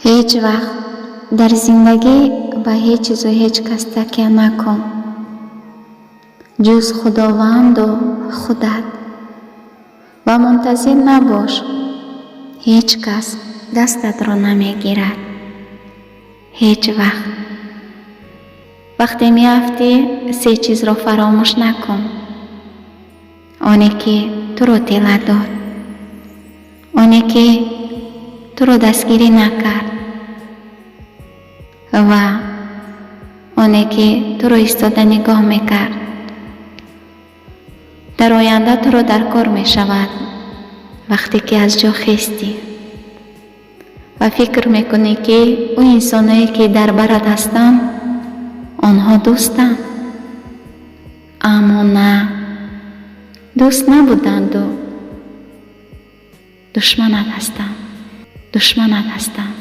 Ҳеҷ вақт дар зиндагӣ ба ҳеҷ чизу ҳеҷ кас такя накун, ҷуз Худованду худат, ва мунтазир набош, ҳеҷ кас дастатро намегирад. Ҳеҷ вақт. Вақте меафтӣ, се чизро фаромӯш накун: оне ки туро тела дод, оне ки туро дастгирӣ накард ва оне ки туро истода нигоҳ мекард. Дар оянда туро дар кор мешавад, вақте ки аз ҷо хестӣ ва фикр мекунӣ, ки ӯ инсоное, ки дар барат ҳастанд, онҳо дӯстанд, аммо на, дӯст набуданду душманат ҳастанд, душманат ҳастанд.